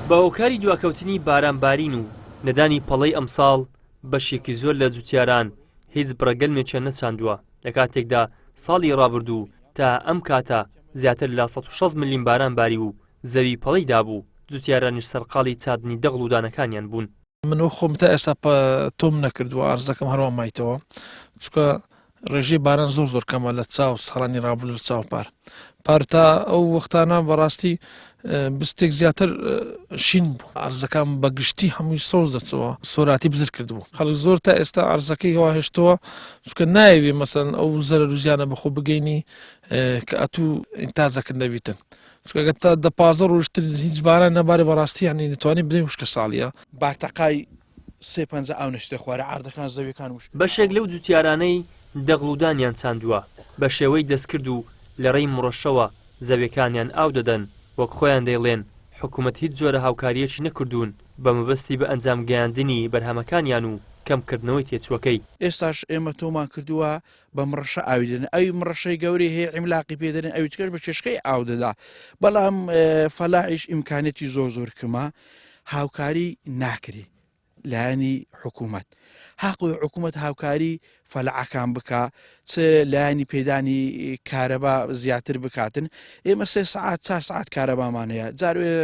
بە هۆکاری دواکەوتنی باران بارین و نەدانی پەڵەی ئەمساڵ، بەشێکی زۆر لە جوتیاران هیچ بڕە گەنمێکیان نەچاندووە، لە کاتێکدا ساڵی ڕابردوو تا ئەم کاتە زیاتر لە 160 ملیم باران باری و زەوی پەڵەی دابوو، جوتیارانیش سەرقاڵی چاندنی دەغڵ و دانەکانیان بوون. من وەک خۆم تا ئێستا تۆم نەکردووە ئارزەکەم هەروا مایتەوە چونکە ڕێژەی باران زۆر زۆر کەمە لە چاو ساڵانی ڕابردوو لە چاو پار پار تا ئەو وەختانە بەڕاستی بستێک زیاتر شین بوو ئەرزەکان بە گشتی هەمووی سەوز دەچەوە سۆراتی بزر کردبوو خەڵک زۆر تا ئێستا ئەرزەکەی هەوا هێشتەوە چونکە نایەوێ مەسەن ئەو زەرەر و زیانە بەخۆ بگەینی کە ئەتوو ئینتاجەکە نەبیتن چونکە گەر تا دە 15 ڕۆژتر هیچ باران نەبارێ بەڕاستی یعنی دەتوانین بدەین وشکە ساڵیە. بارتەقای سێ پەنجە ئاو نەچتە خوارێ عەردەکان زەویەکان وشک بەشێک لەو جوتیارانەی دەغڵ و دانیان چاندووە بە شێوەی دەستکرد و لە ڕێی مڕەشەوە زەویەکانیان ئاو دەدەن، وەک خۆیان دەیڵێن حکومەت هیچ جۆرە هاوکارییەکی نەکردوون بە مەبەستی بە ئەنجام گەیاندنی بەرهەمەکانیان و کەمکردنەوەی تێچووەکەی. ئێستاش ئێمە تۆمان کردووە بە مڕەشە ئاوی دەدەن ئەوی مڕەشەی گەورەی هەیە عیملاقی پێ دەدەن ئەوی تکەش بە چێشکەی ئاو دەدا بەڵام فەلاحیش ئیمکانێتی زۆر زۆر کەمە هاوکاری ناکرێ لایەنی حکوومەت حەقی حکوومەت هاوکاری فەلعەکان بک چ لایەنی پێدانی کارەبا زیاتر بکاتن ئێمە سێ سعات چار سعات کارەبامان هەیە جاروێ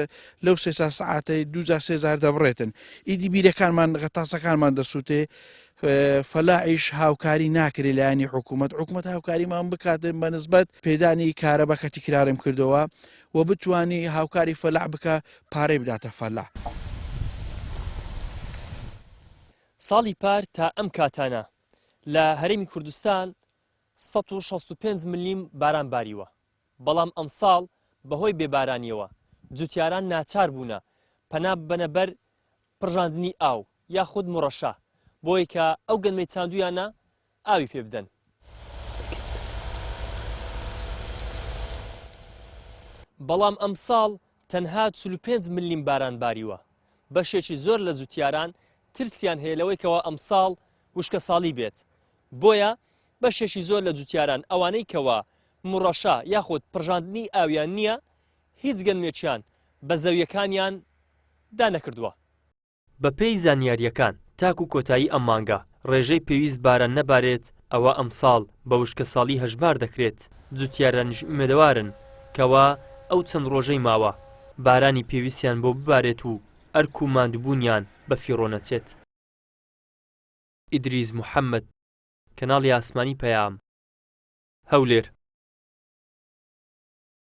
لەو سێ سعاتەی دوجار سێزار دەبڕێتن ئیدی بیرەکانمان غەتاسەکانمان دەسووتێ فەلاحیش هاوکاری ناکرێ لایەنی حکوومەت حکوومەت هاوکاریمان بکاتن بە نسبەت پێدانی کارەبا کە تیکرارم کردەوە و بتانی هاوکاری فەلاح بکە پارەی بداتە فەلاح. ساڵی پار تا ئەم کاتانە لە هەرێمی کوردستان 165 ملیم باران باریوە، بەڵام ئەمساڵ بەهۆی بێبارانییەوە جوتیاران ناچار بوونە پەنا ببەنە بەر پڕژاندنی ئاو یاخود مڕەشە بۆی کە ئەو گەنمەی چاندوویانە ئاوی پێ بدەن. بەڵام ئەمساڵ تەنها 45 ملیم باران باریوە، بەشێکی زۆر لە جوتیاران ترسیان هەیە لەوەی کەوا ئەمساڵ وشکەساڵی بێت، بۆیە بەشێکی زۆر لە جوتیاران ئەوانەی کەوا مڕەشە یاخود پڕژاندنی ئاویان نییە هیچ گەنمێکیان بە زەویەکانیان دا نەکردووە. بەپێی زانیارییەکان، تاکو کۆتایی ئەم مانگە ڕێژەی پێویست باران نەبارێت، ئەوا ئەمساڵ بە وشکەساڵی هەژمار دەکرێت، جوتیارانیش ئومێدەوارن کەوا ئەو چەند ڕۆژەی ماوە بارانی پێویستیان بۆ ببارێت و ئەرک و ماندووبوونیان بەفیڕۆ نەچێت. ئیدریس محەمەد، کەناڵی ئاسمانی پەیام، هەولێر.